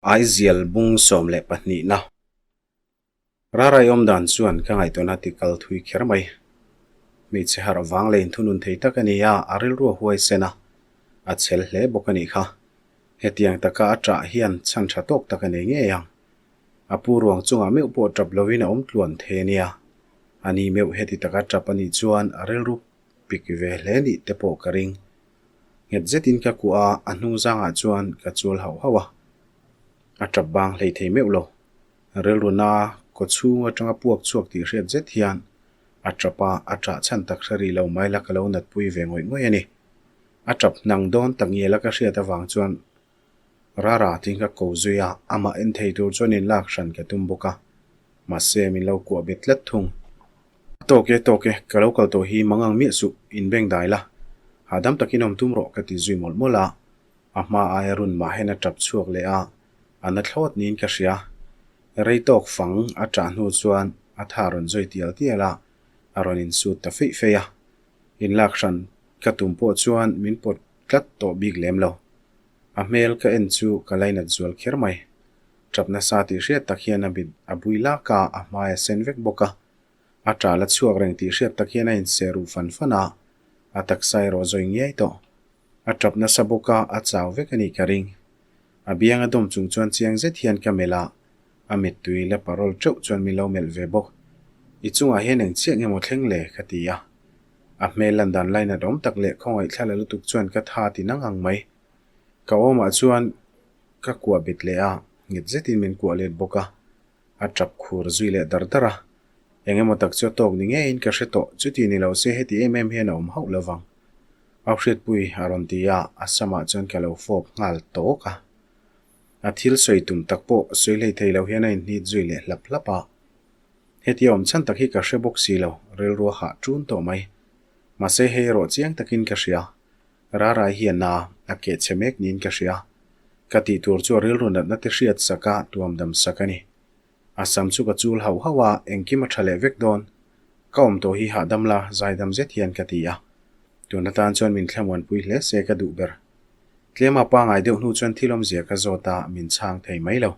Aizial bung 12 na. Rarai awm dan chuan ka ngaihtuahna ti kal thui kher mai. Hmeichhe harh vang leh inthunun thei tak a ni a, a rilru a huaisen a, a chhel hle bawk a nih kha. Hetiang taka a ṭah hian chhan ṭha tawk tak a nei ngei ang. A pu ruang chungah meuh pawh ṭap loin a awm tluan thei a nia. A ni meuh heti taka ṭap a nih chuan a rilru pik ve hle nih te pawh ka ring. Nghet zetin ka kuah a, a hnung zangah chuan ka chual hauh hauh a. A tap bang hlei thei meuh lo. Rilru na kaw chhung atanga puak chhuak tih hriat zet hian a tap a, a tah chhan tak hre rih lo mai la ka lo natpui ve ngawih ngawih a ni. A tap hnang dawn tak ngial a ka hriat avang chuan Rara tiin ka ko zui a, amah en thei tur chuan inlak hran ka tum bawk a, mahse min lo kuah bet tlat thung. A tawk e, tawk e, ka lo kal tawh hi mangang miah suh, inbeng dai la, hahdam takin awm tum rawh ka ti zui mawlh mawlh a, a hma aia run mahen a tap chhuak leh a, a na thlawt niin ka hria. Rei tawk fang a tah hnu chuan a tha rawn zui tial tial a, a rawn insut ta feih feih a, inlak hran ka tum pawh chuan min pawt tlat tawh bik lem lo. A hmel ka en chu ka lainat zual kher mai. Tap nasa tih hriat tak hian a mit a bui lak a, a hmai a sen vek bawk a. A tal a chhuak reng tih hriat tak hian a inseh ruh fan fan a, a taksa erawh zawi ngiai tawh. A tap nasa bawk a, a chau vek a nih ka ring. A biang a dawm chung chuan chiang zet hian ka melh a, a mittui la parawl teuh chuan min lo melh ve bawk. I chungah hian eng chiah nge maw thleng le? ka ti a. A hmel lan dan lainat awm tak leh khawngaih thla la lutuk chuan ka tha ti nang ang mai. Ka awmah chuan ka kuah bet leh a, nghet zetin min kuah let bawk a. A tap khur zui leh dar dar a. Eng emaw tak chu a tawk ni ngeiin ka hre tawh, chuti ni lo se heti em em hian a awm hauh lo vang. Au hriatpui a rawn ti a, a samah chuan ka lo fawp nghal tawk a. A thil sawi tum tak pawh sawi hlei thei lo hian a inhnit zui leh hlap hlap a. Hetia awm chhan tak hi ka hre bawk si lo, rilru a hah ṭun tawh mai. Mahse hei erawh chiang takin ka hria. Rarai hian na a keh chhe mek niin ka hria. Ka tih tur chu a rilru natna te hriat sak a, tuam dam sak a ni. A sam chu ka chul hauh hauh a, engkim a ṭha leh vek dawn. Ka awm tawh hi hahdam la, zaidam zet hian ka ti a. Tun atan chuan min thlamuanpui hle se ka duh ber. Tlema pangai deuh hnu chuan thil awmzia ka zawt a, min chhang thei mai lo.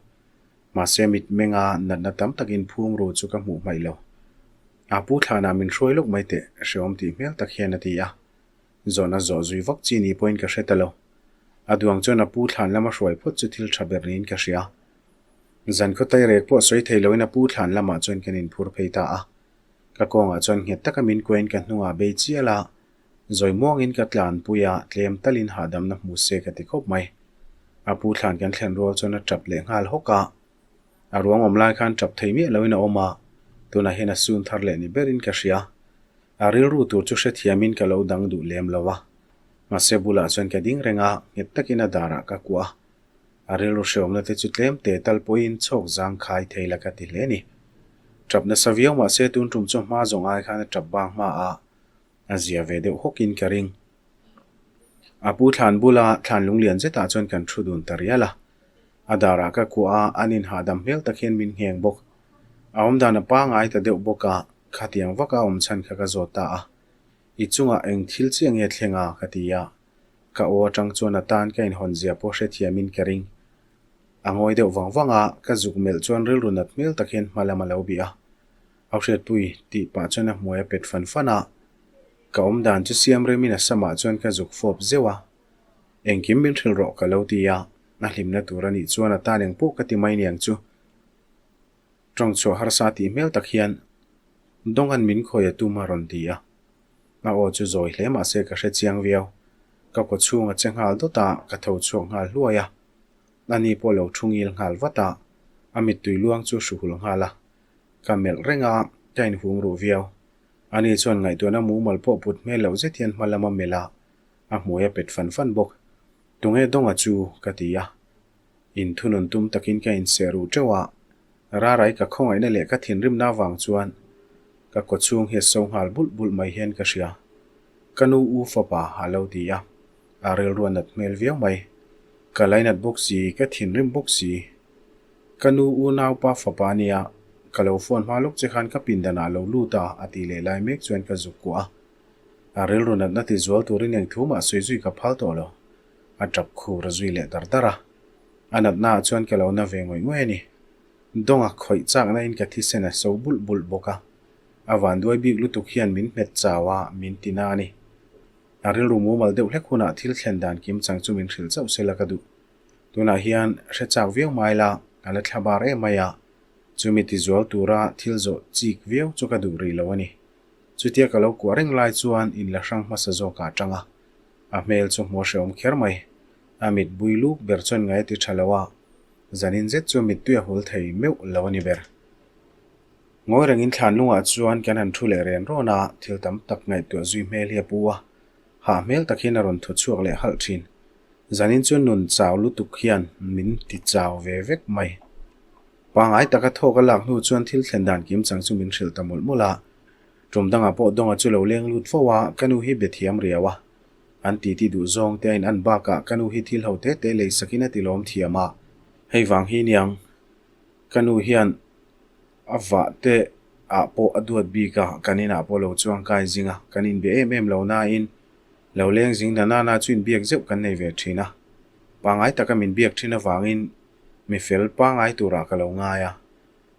Mahse mitmenga natna tam takin phum ru chu ka hmuh hmaih lo. A pu thlanah min hruai lawk mai teh, hreawm tih hmel tak hian a ti a. Zawhna zawh zui vak chi ni pawhin ka hre ta lo. A duang chuan a pu thlan lama hruai phawt chu thil tha ber niin ka hria. Zan khaw tairek pawh sawi thei loin a pu thlan lamah chuan kan inphur phei ta a. Ka kawngah chuan nghet taka min kuain ka hnungah bei chial a, Zawi muangin ka tlanpui a, tlem talin hahdamna hmu se ka ti khawp mai. A pu thlan kan thlen rual chuan a tap leh nghal hawk a. A ruang awm lai khan tap thei miah loin a awm a, tunah hian a sun thar leh ni berin ka hria. A rilru tur chu hrethiamin ka lo dang duh lem lo a. Mahse bulah chuan ka ding reng a, nghet takin a darah ka kuah a. A rilru hreawmna te chu tlem te tal pawhin chhawk zang khai thei la ka ti hle a ni. Tap nasa viau mahse tun tum chu hma zawng ai khan a tap bang hma a. A zia ve deuh hawkin ka ring. A pu thlan bula thlan lunglian zetah chuan kan thu dun ta rial a. A darah ka kuah a, an inhahdam hmel tak hian min ngheng bawk. A awmdan a pangai ta deuh bawk a, khatiang vaka a awm chhan kha ka zawt ta a. I chungah eng thil chiah nge thleng a? ka ti a. Ka aw atang chuan a tan ka inhawn zia pawh hrethiamin ka ring. A ngawi deuh vang vang a, ka zuk melh chuan rilru nat hmel tak hian hma lam a lo bih a. A hriatpui tih pah chuan a hmuai a pet fan fan a, ka awm dan chu siam remin a samah chuan ka zuk fawp zeuh a. Engkim min hrilh rawh ka lo ti a, a hlimna tur a nih chuan a tan eng pawh ka ti mai niang chu. Tawng chhuah harsa tih hmel tak hian Dawnga'n min khawi a tum a rawn ti a. A aw chu zawi hle mah se ka hre chiang viau. Ka kaw chhung a che nghal dawt a, ka tho chhuak nghal hluai a. Ani pawh lo thu ngil nghal vat a, a mittui luang chu hruhul nghal a. Ka melh reng a, ka inhum ruh viau. Ani chuan ngaihtuahna mumal pawh put hmel loh zet hian hma lam a melh a, a hmui a pet fan fan bawk. Tunge Dawnga chu? ka ti a. Inthunun tum takin ka inseh ruh teuh a, Rarai ka khawngaihna leh ka thinrimna avang chuan ka kawchhung hi a so nghal bulh bulh mai hian ka hria. Ka nu u fapa a lo ti a, a rilru a nat hmel viau mai. Ka lainat bawk si, ka thinrim bawk si. Ka nu unaupa fapa a nia, ka lo phone hma lawk che khan ka pindanah lo lut a, a tih leh lai mek chuan ka zuk kuah a. A rilru natna ti zual turin eng thu mah sawi zui ka phal tawh lo. A tap khur a zui leh dar dar a. A natnaah chuan ka lo na ve ngawih ngawih a ni. Dawnga khawih chakna in ka thisen a so bulh bulh bawk a. A vanduai bik lutuk hian min hmet chau a, min ti na a ni. A rilru mumal deuh hlek hunah thil thlen dan kim chang chu min hrilh chauh sela ka duh. Tunah hian hre chak viau mai la, a la thla bar em mai a. Chumi tizual tura thil zawh chik viau chu ka duh rih lo a ni. Chutia ka lo kuah reng lai chuan in la hrang hmasa zawkah a tang a. A hmel chu hmuh a hrehawm kher mai. A mit bui luk ber chuan ngai a ti tha lo a, zanin zet chu mittui a hul thei meuh lo a ni ber. Ngawi rengin thlan lungah chuan kan han thu leh ren rawn a, thil tam tak ngaihtuah zui hmel hi a pu a, hah hmel tak hian a rawn thaw chhuak leh halh thin. Zanin chu nun chau lutuk hian min ti chau ve vek mai. Pangngai taka thawk a lak hnu chuan thil thlen dan kim chang chu min hrilh ta mawlh mawlh a. Tum dangah pawh Dawnga chu lo leng lut fo a, ka nu hi be thiam riau a. An titi duh zawng te a in an bakah ka nu hi thil ho te te lei sakin a ti lawm thiam a. Hei vang hi niang, ka nu hian a vah te ah pawh a duat bik a, kan inah pawh lo chuang kai zing a, kan inbe em em lo nain lo leng zing na nana chu inbiak zeuh kan nei ve thin a. Pangngai taka min biak thin avangin mi fel pangngai turah ka lo ngai a.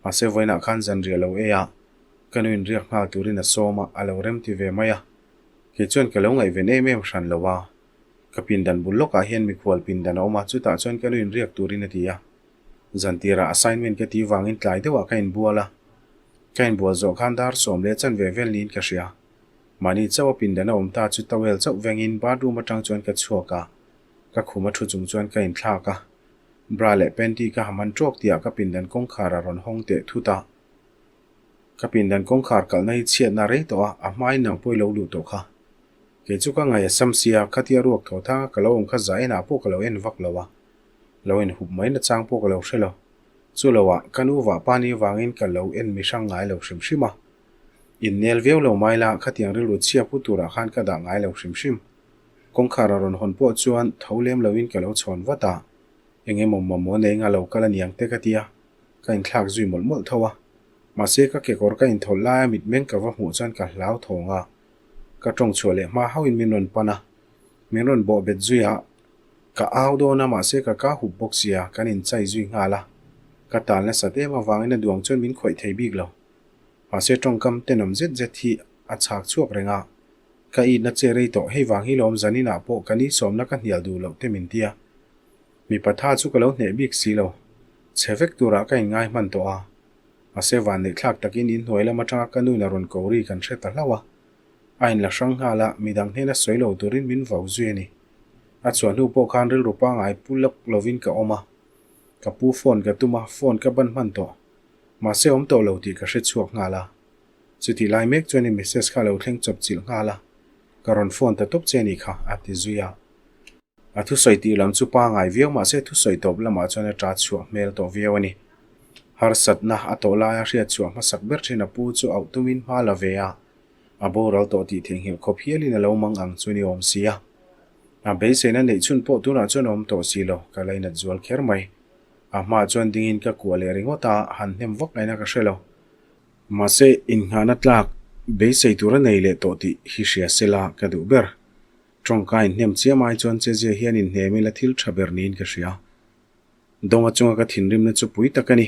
Mahse vawiinah khan zanriah lo ei a, ka nu inriak nghal turin a sawm a, a lo remti ve mai a. Kei chuan ka lo ngaihven em em hran lo a. Ka pindan bul lawkah hian mikhual pindan a awm a, chutah chuan ka nu inriak turin a ti a. Zantirah assignment ka tih vangin tlai deuhah ka inbual a. Ka inbual zawh khan dar sawm leh chanve vel niin ka hria. Mahni chauh a pindan a awm ta chu towel chauh vengin bathroom atang chuan ka chhuak a, ka khum a thu chung chuan ka inthlak a. Bra leh panty ka ha hman tawk tihah ka pindan kawngkhar a rawn hawng teh thut a. Ka pindan kawngkhar kalhna hi chhiatna rei tawh a, a hmain nang pawh i lo luh tawh kha. Kei chu ka ngaih a sam sia, khatia ruak thaw thang a ka lo awm kha za enah pawh ka lo en vak lo a. Lo en hup mai nachang pawh ka lo hre lo. Chu lo ah, ka nu vah pa ni vangin ka lo en mi hrang ngai lo hrim hrim a. Innel viau lo mai la, khatiang rilru chhia pu turah khan ka dah ngai lo hrim hrim. Kawngkhar a rawn hawn pawh chuan tho lem loin ka lo chhawn vat a, eng emaw mamawh nei nga lo kal a niang te ka tia, ka inthlak zui mawlh mawlh tho a. Mahse ka kekawr ka inthawlh laia mitmeng ka va hmuh chuan ka hlau thawng a, ka tawng chhuah leh hma hauhin min rawn pan a, min rawn bawh bet zui a, ka au dawn a mahse ka ka hup bawk sia, kan inchai zui nghal a, ka tal nasat em avangin a duang chuan min khawih thei bik lo. Mahse tawngkam tenawm zet zet hi a chhak chhuak reng a, Ka itna che rei tawh, hei vang hi lawm zaninah pawh ka ni sawmna ka hnial duh loh te min tia. Mipa tha chu ka lo hneh bik si lo. Chhe vek turah ka inngai hman tawh a. Mahse vanneih thlak takin inhnuai lam atanga ka nuin a rawn ko ri kan hre ta hlauh a. A inla hrang nghal a, midang hnena sawi lo turin min vau zui a ni. A chhuah hnu pawh khan rilru pangngai pu lawk lovin ka awm a. Ka pu phone ka tum a, phone ka ban hman tawh. Mahse awm tawh lo tih ka hre chhuak nghal a. Chutih lai mek chuan i message kha a lo thleng chawp chilh nghal a, ka rawn phone ta tawp che a nih kha, a ti zui a. A thusawi tih lam chu pangai viau mahse thusawi tawp lamah chuan a ṭa chhuah hmel tawh viau a ni. Harsatna a tawh laia hriat chhuah hmasak ber ṭhin a pu chu auh tumin hma la ve a, a boral tawh tih theihnghilh khawp hialin a lo mang ang chu ni awm si a. A beiseina neih chhun pawh tunah chuan a awm tawh si lo, ka lainat zual kher mai. A hmaah chuan dingin ka kuah leh ringawt a, han hnem vak ngaihna ka hre lo. Mahse, innghahna tlak beisei tur a nei leh tawh tih hi hria sela ka duh ber. Tawngka inhnem chiam ai chuan chezia hian inhnem ila thil tha ber niin ka hria. Dawnga chunga ka thinrimna chu pui tak a ni.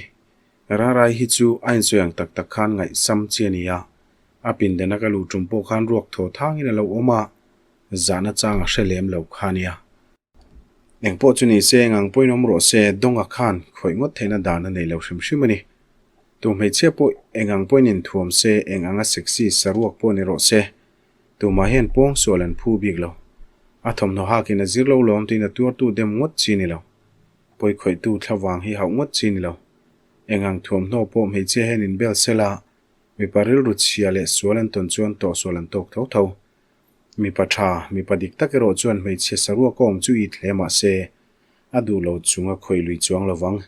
Rarai hi chu a insawi ang tak tak khan ngaihsam chi a ni a. A pindana ka luh tum pawh khan ruak thaw thangin a lo awm a, zahna chang a hre lem lo kha a nia. Eng pawh chu ni se, eng ang pawhin awm rawh se, Dawnga khan khawih ngawt theihna dan a nei lo hrim hrim a ni. Tu hmeichhia pawh eng ang pawhin inthuam se, eng anga sexy saruak pawh ni rawh se, tumah hian pawng sual an phu bik lo. A thawmhnaw hakin a zir lo lawm tiin a tuartu dem ngawt chi ni lo. Pawi khawihtu thlavang hi hauh ngawt chi ni lo. Eng ang thuamhnaw pawh hmeichhia hian inbel sela, mipa rilru chhia leh sual an tawn chuan tawhsual an tawk tho tho. Mipa tha, mipa dik tak erawh chuan hmeichhia saruak a awm chu it hle mah se, a duh lo chung a khawih lui chuang lo vang.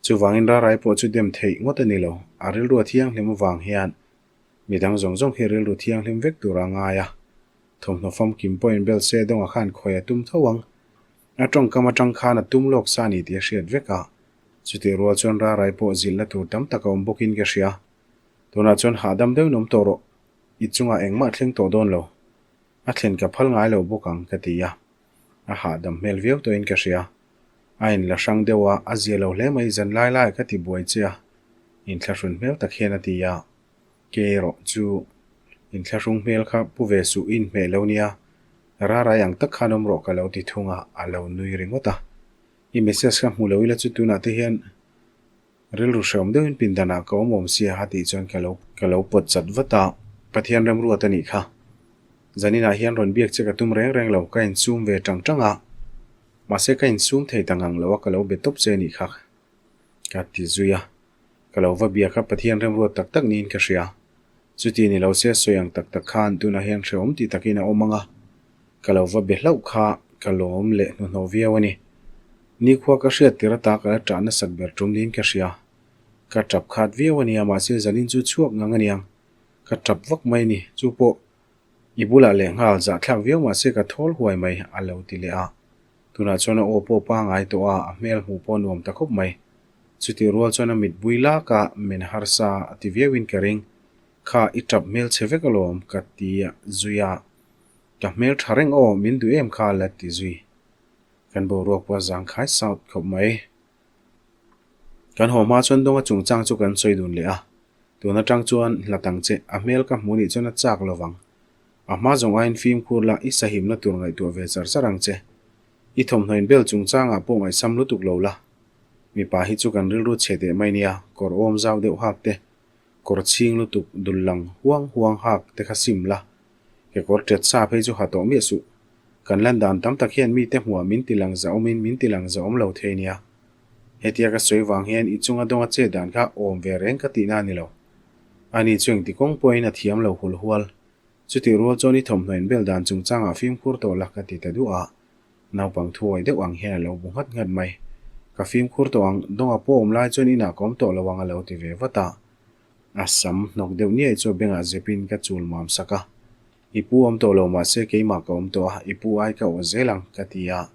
Chuvangin Rarai pawh chu dem theih ngawt a ni lo, a rilru a thianghlim avang hian midang zawng zawng hi rilru thianghlim vek tur a ngai a. Thawmhnaw famkim pawhin bel se dawngah khan khawi a tum tho ang. A tawngkam atang khan a tum lawk sa a ni tih a hriat vek a, chutih rual chuan Rarai pawh zilhna tur tam tak a awm bawkin ka hria. Tunah chuan hahdam deuhin awm tawh rawh. I chungah engmah thleng tawh dawn lo. A thlen ka phal ngai lo bawk ang ka ti a. A hahdam hmel viau tawhin ka hria. A inla hrang deuh a, a zia lo hle mai zan lai lai ka ti buai che a, inthlahrun hmel tak hian a ti a. Ke erawh chu inthlahrung hmel kha pu ve suh i inhmeh lo nia, rarai ang tak khan awm rawh ka lo ti thung a, a lo nui ringawt a. I message kha hmu lo ila chu tunah te hian Rilru hreawm deuhin pindanah ka awm awm sia a tih chuan ka lo ka lo pawt chat vat a, Pathian remruat a nih kha. Zaninah hian rawn biak che ka tum reng reng lo, ka insum ve tang tang a, mahse ka insum thei ta ngang lo a ka lo be tawp che a nih kha ka ti zui a, ka lo va biak a Pathian remruat tak tak niin ka hria. Chuti ni lo se sawi ang tak tak khan tunah hian hreawm ti takin a awm ang a, ka lo va be hlauh kha ka lawm leh hnuhnawh viau a ni. Nikhua ka hriat tir ata ka la ṭah nasat ber ṭum niin ka hria. Ka ṭap khat viau a nia mahse zanin chu chhuak ngang a niang. Ka ṭap vak mai ni, chu pawh i bulah leh nghal zahthlak viau mahse ka thawl huai mai a lo ti leh a. Tunah chuan a aw pawh pangai tawh a, a hmel hmuh pawh a nuam ta khawp mai. Chutih rual chuan a mit bui lak a, men harsa a ti viauin ka ring. Kha i ṭap hmel chhe vek alawm ka ti zui a. Ka hmel ṭha reng aw, min duh em kha la ti zui. Kan boruak pawh a zangkhai south khawp mai. Kan haw hma chuan Dawnga chungchang chu kan sawi dun leh a. Tun atang chuan hlat ang che, a hmel ka hmu nih chuan a chak lo vang. A hma zawng aiin fimkhur la, i sahimna tur ngaihtuah ve char char ang che. I thawmhnaw inbel chungchangah pawh ngaihsam lutuk lo la. Mipa hi chu kan rilru chhe teh mai nia, kawr awm zau deuh hak te, kawr chhing lutuk dul lang huang huang hak te kha sim la. Kekawr ṭet sa phei chu ha tawh miah suh. Kan lan dan tam tak hian mite hmuah min ti lang zahawmin min ti lang zahawm lo thei nia. Hetia ka sawi vang hian i chunga dawnga chet dan kha awm ve reng ka tihna a ni lo. Ani chu engti kawng pawhin a thiam lo hul hual. Chutih rual chuan i thawmhnaw inbel dan chungchangah fimkhur tawh la ka ti ta duh a. Naupang thuawi deuh ang hian a lo bu nghat nghat mai. Ka fimkhur tawh ang, dawnga pawh awm lai chuan inah ka awm tawh lo ang a lo ti ve vat a. A sam hnawk deuh niai chu a bengah zepin ka chul mam sak a. I pu awm tawh lo mahse keimah ka awm tawh a, i pu ai ka awh zel ang, ka ti a.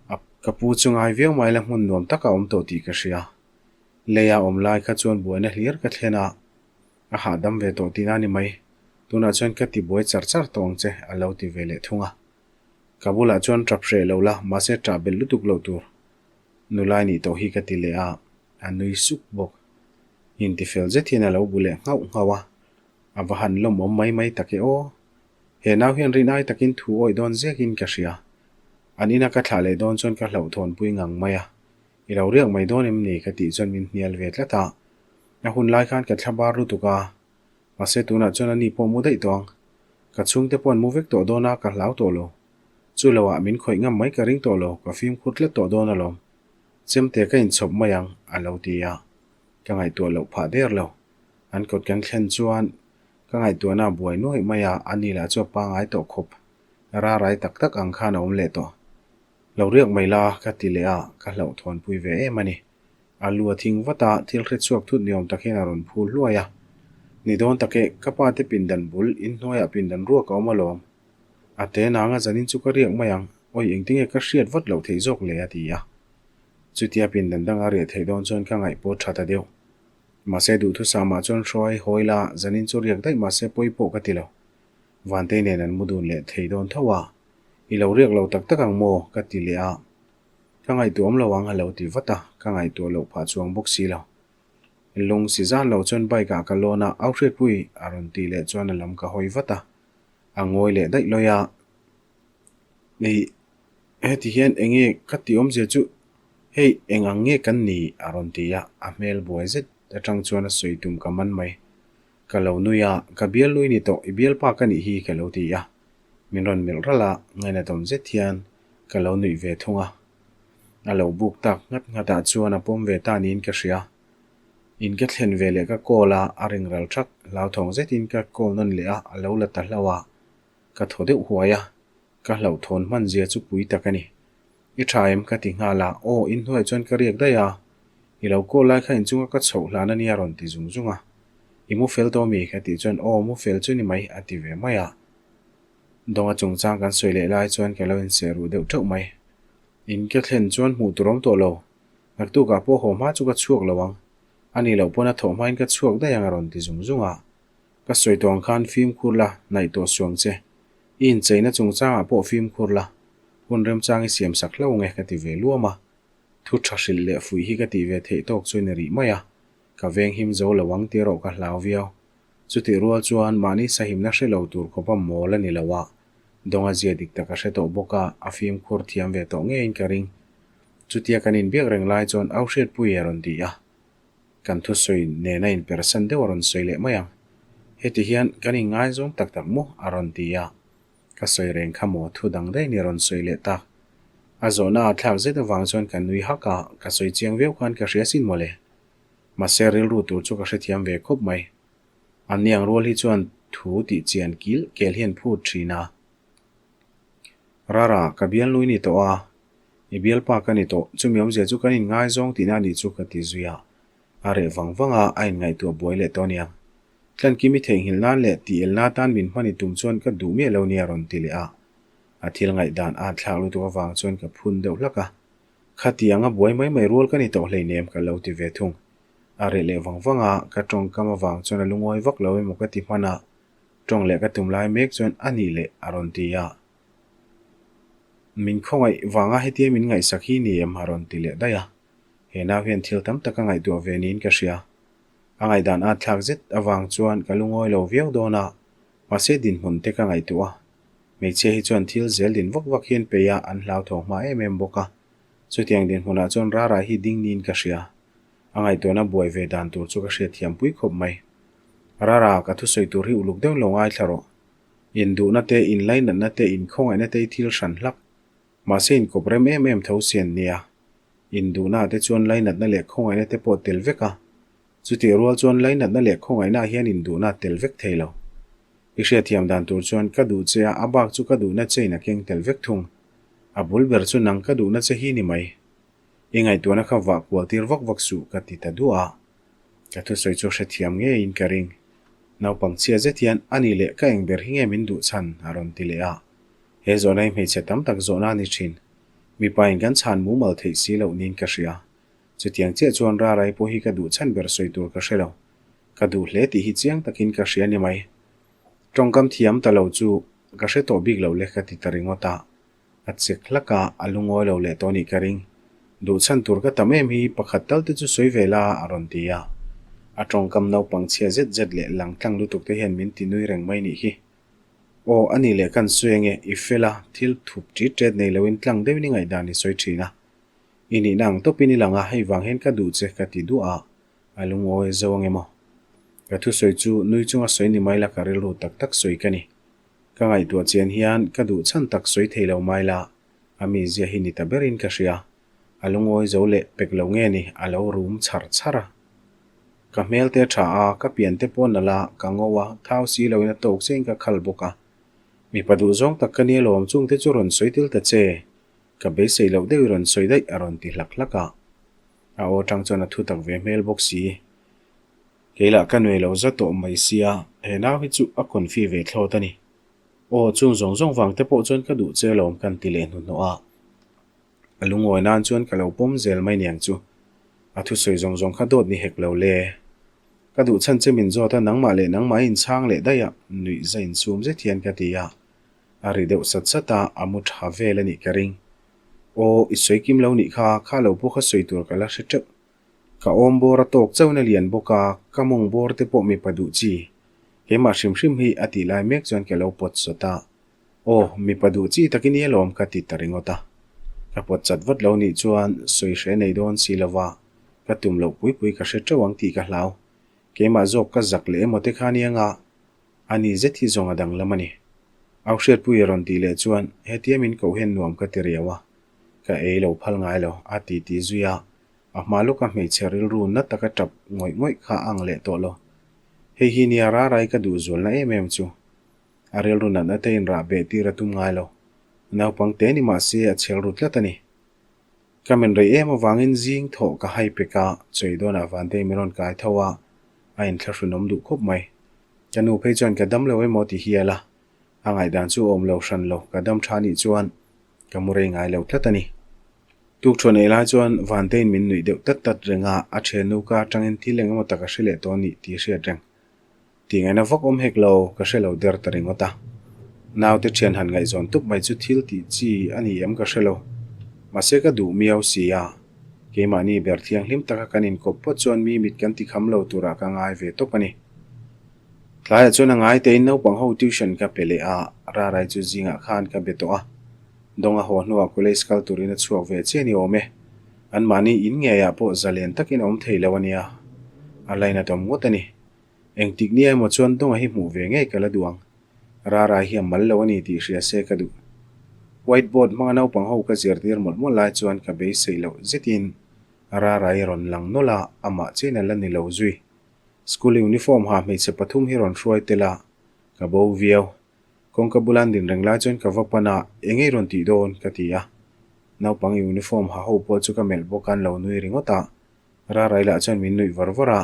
A ka pu chu ngai viau mai la hmun nuam taka awm tawh tih ka hria. Leia awm lai kha chuan buaina hlir ka thlen a, a hahdam ve tawh tihna a ni mai. Tunah chuan ka ti buai char char tawh ang che, a lo ti ve leh thung a. Ka bulah chuan tap hreh lo la, mahse tah belh lutuk loh tur. Nulai nih tawh hi ka ti leh a, a nui suk bawk. Intifel zet hian a lo bu leh nghauh nghauh a. A va han lawmawm mai mai tak e aw. He nau hian rin ai takin thu awih dawn zekin ka hria. An ina ka thlah leh dawn chuan ka hlauhthawnpui ngang mai a. I lo riak mai dawn em ni ka tih chuan min hnial ve tlat a. A hun lai khan ka thla bar lutuk a. Mahse tunah chuan ani pawh mu daih tawh ang. Ka chhungte pawh an mu vek tawh dawn a, ka hlau tawh lo. Chu loah min khawih ngam mai ka ring tawh lo, ka fimkhur tlat tawh dawn alawm. Chemte ka inchhawp mai ang, a lo ti a. Ka ngaihtuah loh phah der lo. An kawt kan thlen chuan ka ngaihtuahna a buai nuaih mai a, ani lah chu a pangai tawh khawp. Rarai tak tak ang khan a awm leh tawh. Lo riak mai la, ka ti leh a, ka hlauhthawnpui ve em a ni. A lu a thing vat a, thil hre chhuak thut ni awm tak hian a rawn phul hluai a. Ni dawn tak e, ka pa te pindan bul, inhnuaiah pindan ruak a awm alawm. A te nanga zanin chu ka riak mai ang, awi engtinge ka hriat vat loh theih zawk le a ti a. Chutia pindan danga riah theih dawn chuan ka ngaih pawh tha ta deuh. Mahse duhthusam ah chuan hruai hawi la, zanin chu riak daih mahse pawi pawh ka ti lo. Vantei nen an mu dun leh thei dawn tho a, i lo riak lo tak tak ang maw? ka ti leh a. Ka ngaihtuah awm lo ang a lo ti vat a, ka ngaihtuah loh phah chuang bawk si lo. Lung si zan lo chuan bike ah ka lawn a, au hriatpui a rawn tih leh chuan a lam ka hawi vat a. A ngawi leh daih lawi a. Ih, heti hian eng nge ka tih awmzia chu hei eng ang nge kan ni a rawn ti a, a hmel buai zet atang chuan a sawi tum ka man mai. Ka lo nui a, ka bial nui ni tawh, i bialpa ka nih hi ka lo ti a. Min rawn melh ralh a, ngainatawm zet hian ka lo nuih ve thung a. A lo buk tak nghat nghat ah chuan a pawm ve ta niin ka hria. In ka thlen ve leh ka call a, a ring ral thak, hlauthawng zetin ka call nawn leh a, a lo la ta hlauh a. Ka thaw deuh huai a, ka hlauhthawn hman zia chu pui tak a ni. I tha em? ka ti nghal a, aw inhnuaiah chuan ka riak daih a, i lo call lai kha inchunga ka chhoh hlan a nia rawn ti zung zung a. I mu fel tawh mi? ka tih chuan aw mu fel chu ni mai a ti ve mai a. Dawnga chungchang kan sawi leh lai chuan ka lo inseh ruh deuh teuh mai. In ka thlen chuan hmuh tur awm tawh lo, naktukah pawh haw hma chu ka chhuak lo ang, a nih loh pawn a thawh hmain ka chhuak daih ang a rawn ti zung zung a. Ka sawi tawh ang khan fimkhur la, hnaih tawh suang che. I incheina chungchangah pawh fimkhur la, hun remchang i siam sak hlauh nge ka ti ve luam a. Thu tha hrilh leh fuih hi ka tih ve theih tawk chu ni rih mai a, ka veng him zo lo ang tih erawh ka hlau viau. Chutih rual chuan mahni sahimna hre lo tur khawpa mawl a ni lo a, dawnga zia dik tak a hre tawh bawk a, a fimkhur thiam ve tawh ngeiin ka ring. Chutia kan inbiak reng lai chuan Au Hriatpuii a rawn ti a, kan thusawi nena inpersan deuh a rawn sawi leh mai ang. Heti hian kan inngaizawng tak tak maw? a rawn ti a. Ka sawi reng kha maw thu dang daih ni rawn sawi leh tak. A zawhna a thlak zet avang chuan ka nui hak a, ka sawi chiang viau khan ka hria sin mawle. Mahse rilru tur chu ka hrethiam ve khawp mai. An niang rual hi chuan thu tih chian kil kel hian phut thin a. Rara, ka bialnui ni tawh a, i bialpa ka ni tawh, chumi awmzia chu kan inngaizawng tihna a nih chu ka ti zui a. A reh vang vang a, a inngaihtuah buai leh tawh aniang. Tlankimi theihnghilh nan leh tih elna atan min hman i tum chuan ka duh miah lo nia rawn ti leh a. A thil ngaihdan a thlak lutuk avang chuan ka phun deuh hlak a. Khatiang a buai mai mai rual ka ni tawh hleinem ka lo ti ve thung. A reh leh vang vang a, ka tawngkam avang chuan a lungawi vak lo emaw ka ti hman a. Tawng leh ka tum lai mek chuan a nih leh a rawn ti a. Min khawngaih vanga hetia min ngaihsak hi ni em a rawn ti leh daih a. He nau hian thil tam tak a ngaihtuah ve niin ka hria. A ngaihdan at thlak zet avang chuan ka lungawi lo viau dawn a, mahse dinhmun te ka ngaihtuah a. Hmeichhia hi chuan thil zel din vak vak hian peih a an hlauthawng hma em em bawk a. Chutiang dinhmunah chuan Rara hi ding niin ka hria. A ngaihtuahna buai ve dan tur chu ka hriatthiam pui khawp mai. Rara, ka thusawi tur hi uluk deuh lo ngaithla rawh. Induhna te, inlainatna te, inkhawngaihna te hi thil hran hlak. Mahse inkawp rem em em tho sian nia. Induhnaah te chuan lainatna leh khawngaihna te pawh tel vek a. Chutih rual chuan lainatna leh khawngaihnaah hian induhna a tel vek thei lo. I hriatthiam dan tur chuan ka duh che a, a bak chu ka duhna chein a keng tel vek thung. A bul ber chu nang ka duhna che hi ni mai. I ngaihtuahna kha vah kual tir vak vak suh ka ti ta duah a. Ka thusawi chu hrethiam ngeiin ka ring. Naupang chhia zet hian a ni leh ka eng ber hi nge min duh chhan a rawn ti leh a. He zawhna hi hmeichhe tam tak zawhna a ni thin. Mipain kan chhan mumal theih si loh niin ka hria. Chutiang chiah chuan Rarai pawh hi ka duh chhan ber sawi tur ka hre lo. Ka duh hle tih hi chiang takin ka hria ni mai. Tawngkam thiam ta lo chu ka hre tawh bik lo le ka ti ta ringawt a. A chek hlak a, a lungawi lo leh tawh nih ka ring. Duh chhan tur ka tam em hi pakhat tal te chu sawi ve la a rawn ti a. A tawngkam naupang chhia zet zet leh lang tlang lutuk te hian min ti nui reng mai nih hi. Aw, a ni leh kan sawi ange, i fel a, thil thup ṭit ṭet nei loin tlang deuhin i ngaihdan i sawi ṭhin a. I nihna ang tawpin i lang a, hei vang hian ka duh che ka ti duah a, a lungawi zo ange maw. Ka thusawi chu nui chunga sawi ni mai la ka rilru tak tak sawi ka ni. Ka ngaihtuah chian hian ka duh chhan tak sawi thei lo mai la, a mizia hi ni ta berin ka hria. A lungawi zo leh pek lo nge ni, a lo rum chhar chhar a. Ka hmel te tha a, ka pian te pawh nalh a, ka ngo a, thau si loin a tawk chiahin ka khal bawk a. Mipa duh zawng tak ka nia lawm chung te chu rawn sawi tel ta che. Ka beisei loh deuh i rawn sawi daih a rawn ti hlak hlak a. A aw tang chuan a thu tak ve hmel bawk si. Kei lah ka nuai lo za tawh mai sia, he nau hi chu a confi ve thlawt a ni. Aw, chung zawng zawng vang te pawh chuan ka duh che lawm kan ti leh hnuhnawh a. A lungawi nan chuan ka lo pawm zel mai niang chu. A thusawi zawng zawng kha dawt ni hek lo le. Ka duh chhan che min zawt a, nangmah leh nangmah i inchhang leh daih a, nuih za insum zet hian ka ti a. A ri deuh sat sat a, a mu tha vel a nih ka ring. Aw, i sawi kim lo nih kha, kha lo pawh kha sawi tur ka la hre teuh. Ka awm bawr a tawk chauhin a lian bawk a, ka mawng bawr te pawh mipa duh chi. Keimah hrim hrim hi a tih lai mek chuan ka lo pawt sawt a. Aw, mipa duh chi takin i alawm ka ti ta ringawt a. Ka pawt chat vat lo nih chuan sawi hre nei dawn si lova, ka tum loh pui pui ka hre teuh ang tih ka hlau. Keimah zawk ka zak leh emaw te kha nia nga, a ni zet hi zawng a danglam a ni. Au Hriatpuia rawn tih leh chuan hetia min koh hian nuam ka ti riau a, ka ei lo phal ngai lo a ti ti zui a, a hma lawka hmeichhe rilru na taka tap ngawih ngawih kha a ang leh tawh lo. Hei hi nia Rarai ka duh zualna em em chu. A rilru natna te inrah beh tir a tum ngai lo. Naupang te ni mah se a chhel ru tlat a ni. Ka men rei em avangin zing thawh ka hai pek a, chawi dawnah Vantei min rawn kai tho a, a inthlahrunawm duh khawp mai. Ka nu phei chuan ka dam lo emaw ti hial a, a ngaihdan chu a awm lo hran lo, ka dam tha nih chuan ka mu rei ngai lo tlat a ni. Tukṭhuan ei lai chuan Vanteiin min nuih deuh tat tat reng a, a thiannu ka atangin thil eng emaw tak a hre leh tawh a nih tih a hriat reng. Tih ngaihna vak awm hek lo, ka hre lo der ta ringawt a. Naute thian han ngaihzawn tup mai chu thil tih chi a ni em ka hre lo. Mahse ka duh miau si a. Keimahni ber thianghlim taka kan inkawp pawt chuan mi mit kan tikham lo turah ka ngai ve tawp a ni. Tlaiah chuan a ngai tein naupang ho tuition ka pe leh a, Rarai chu zingah khan ka be tawh a. Dawng a haw hnuah college kal turin a chhuak ve chiah ni awm e. Anmahni in ngeiah pawh zalen takin a awm thei lo a nia. A lainat awm ngawt a ni. Engtik nia emaw chuan Dawnga hi hmuh ve ngei ka la duh ang. Rarai hi a mal lo a ni tih hria se ka duh. White board hmanga naupang ho ka zirtir mawlh mawlh lai chuan ka beisei loh zetin Rarai rawn lang nawlh a, amah chian a la ni lo zui. School uniform ha hmeichhe pathum hi rawn hruai tel a, ka bo viau. Kawngka bula an din reng lai chuan ka va pan a, eng ei rawn tih dawn? ka ti a. Naupang uniform ha ho pawh chu ka melh bawk a, an lo nui ringawt a. Rarai lah chuan min nuih var var a.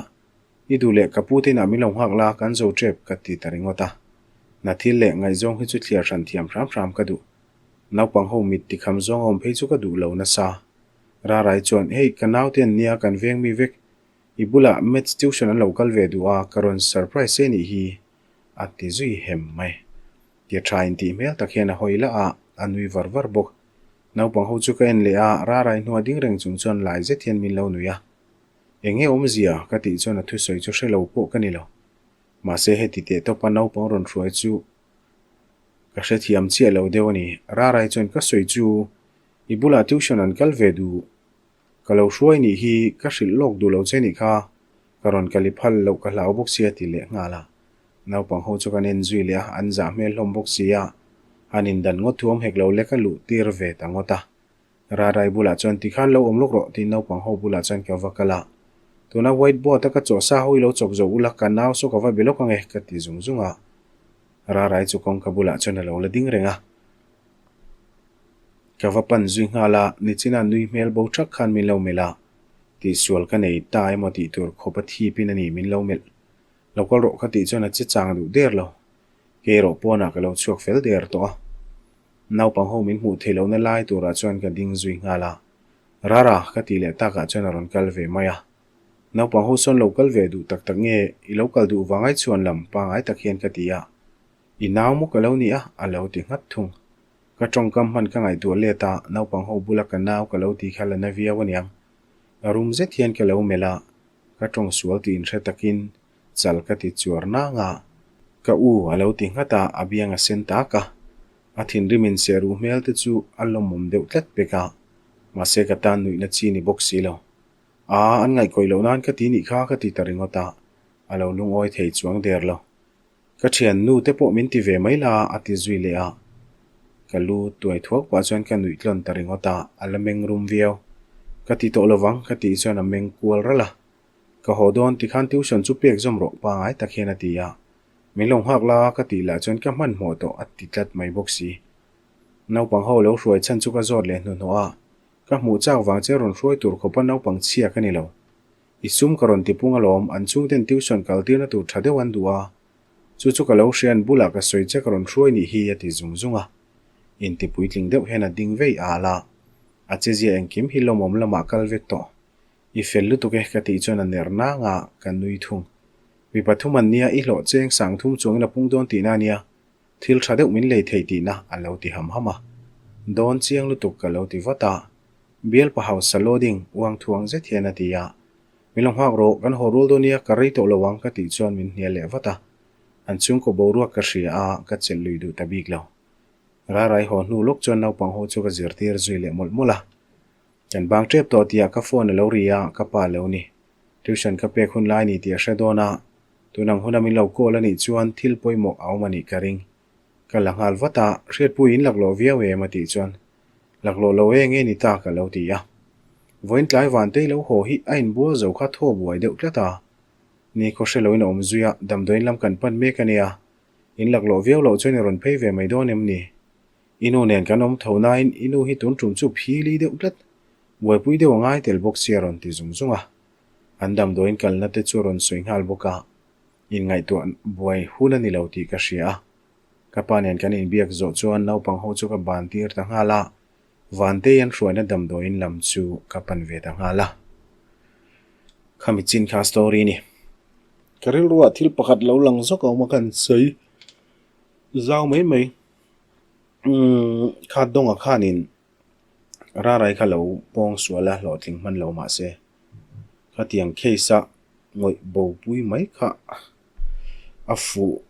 I duh leh ka pu te inah min lo nghak la, kan zo tep ka ti ta ringawt a. Hna thil leh ngaihzawng hi chu thliar hran thiam hram hram ka duh. Naupang ho mit tikham zawng a awm phei chu ka duh lo nasa. Rarai chuan, Hei, ka naute an nia, kan veng mi vek. I bulah maths tuition an lo kal ve duh a, ka rawn surprise che nih hi, a ti zui hem mai. Tia tha intih hmel tak hian a hawi lah a, a nui var var bawk. Naupang ho chu ka en leh a, Rarai hnua ding reng chung chuan lai zet hian min lo nui a. Eng nge awmzia? ka tih chuan a thusawi chu hre lo pawh ka ni lo. Mahse heti teh tawpa naupang rawn hruai chu ka hrethiam chiah lo deuh a ni. Rarai chuan ka sawi chu i bulah tuition an kal ve duh. Ka lo hruai nih hi ka hrilh lawk duh lo che nih kha, ka rawn kal i phal loh ka hlau bawk sia ti leh nghal a. Naupang ho chu kan en zui leh a, an zah hmel hlawm bawk sia, han indan ngawt thuam hek lo lek a luh tir ve ta ngawt a. Rarai bulah chuan tikhan lo awm lawk rawh tiin naupang ho bulah chuan ka va kal a. Tuna white board a ka chawh sa ho i lo chawk zo ula ka nau saw ka va be lawk ange ka ti zung zung a. Rarai chu kawngka bulah chuan a lo la ding reng a. Ka va pan zui nghal a, nichina nui hmel bo thak khan min lo melh a. Tihsual ka nei ta emaw tih tur khawp a thipin a ni min lo melh. Lo kal rawh ka tih chuan a che chang duh der lo. Kei erawh pawnah ka lo chhuak fel der tawh a. Naupang ho min hmuh theih lohna lai turah chuan ka ding zui nghal a. Rara, ka tih leh takah chuan a rawn kal ve mai a. Naupang ho sawn lo kal ve duh tak tak nge i lo kal duh vang ai chuan lam pangai tak hian ka ti a. I nau maw ka lo ni a, a lo ti nghat thung. Ka tawngkam hman ka ngaihtuah let a, naupang ho bula ka nau ka lo ti kha la na viau aniang. A rum zet hian ka lo melh a, ka tawng sual tih inhre takin chal ka ti chuar nang a. Ka u a lo ti nghat a, a biang a sen tak a. A thinrim in seh ruh hmel te chu a lawmawm deuh tlat pek a, mahse ka tan nuihna chi ni bawk si lo. Aa, an ngaihkawih loh nan ka ti nih kha ka ti ta ringawt a, a lo lungawi thei chuang der lo. Ka thian nu te pawh min ti ve mai la a ti zui leh a. Ka lu tuai thuak pah chuan ka nuih tlawn ta ringawt a, a la meng rum viau. Ka ti tawh lovang ka tih chuan a meng kual ralh a. Ka haw dawn tikhan tuition chu pek zawm rawh pangai tak hian a ti a. Min lo nghak la ka tih lah chuan ka hmanhmawh tawh a ti tlat mai bawk si. Naupang ho lo hruai chhan chu ka zawt leh hnuhnawh a, ka hmuh chak vang che rawn hruai tur khawpa naupang chhia ka ni lo. I sum ka rawn ti pung alawm, an chhungten tuition kal tirna tur tha deuh an duh a, chu chu ka lo hria an bulah ka sawi che ka rawn hruai nih hi a ti zung zung a. Inti puitling deuh hian a ding vei al a, a chezia engkim hi lawmawm lamah kal vek tawh. I fel lutuk e ka tih chuan a ner nang a, ka nui thung. Mi pathum an nia, i hlawh cheng sang thum chuangin a pung dawn tihna a nia, thil tha deuh min lei thei tihna a lo ti ham ham a. Dawn chiang lutuk ka lo ti vat a. Bialpa hausa loading uang thuang zet hian a ti a. Min lo nghak rawh, kan haw rual dawn nia, ka rei tawh lo ang ka tih chuan min hnial leh vat a. An chhungkaw boruak ka hria a, ka chelh lui duh ta bik lo. Rarai haw hnu lawk chuan naupang ho chu ka zirtir zui leh mawlh mawlh a. Kan bang tep tawh tihah ka phone a lo ri a, ka pa lo ni. Tuition ka pek hun lai ni tih a hre dawn a, tun ang huna min lo call a nih chuan thil pawimawh a awm a nih ka ring. Ka la nghal vat a, hriatpui in laklawh viau em a tih chuan laklawh lo e nge ni ta ka lo ti a. Vawiin tlai vantei lo haw hi a inbual zo kha thaw buai deuh tlat a. Ni khaw hre loin a awm zui a, damdawiin lam kan pan mek a nia. In laklawh viau loh chuan i rawn phei ve mai dawn em ni? I nu nen kan awm tho nain i nu hi tun tum chu phili deuh tlat. Buaipui deuh a ngai tel bawk sia rawn ti zung zung a. An damdawiin kalna te chu a rawn sawi nghal bawk a. Inngaihtuah buai hun a ni lo tih ka hria a. Ka pa nen kan inbiak zawh chuan naupang ho chu ka ban tir ta nghal a, Vantei an hruaina damdawiin lam chu ka pan ve ta nghal a. Khami chin kha story ni. Ka rilruah thil pakhat lo lang zawk a awm a kan sawi zau mai mai. Umm kha dawnga khanin. Rarai kha lo pawng sual a hlawhtling hman lo mah se, khatiang case a ngawih bopui mai kha a fuh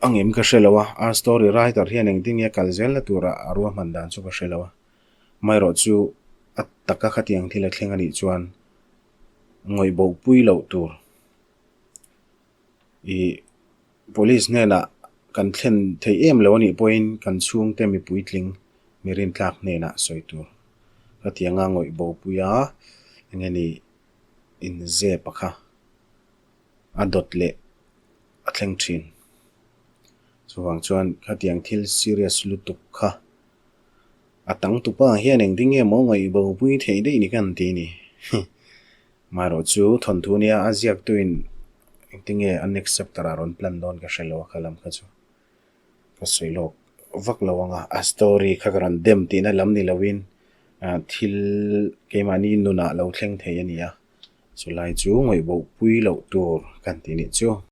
angem ka hre lo a, a story writer hian engtin nge kal zelna tura a ruahman dan chu ka hre lo a, amaherawh chu a taka khatiang thil a thleng a nih chuan ngawih bopui loh tur ih Police hnenah kan thlen theih em lo a nih pawhin kan chhungte mipuitling mi rintlak hnenah sawi tur khatianga ngawih bopui a eng nge ni inzep a kha a dawt leh a thleng thin. Chuvang chuan khatiang thil serious lutuk kha a tang tupa hian engtin nge maw ngawih bopui theih daih ni kan ti a ni. Marawh chu thawnthu nia a ziaktuin engtinge a next chapter ah rawn plan dawn ka hre lo a kha lam kha chu ka sawi lawk vak lo ang a, a story kha ka rawn dem tihna lam ni loin thil keimahni nunah lo thleng thei a ni a, chulai chu ngaihbawhpui loh tur kan tih nih chu.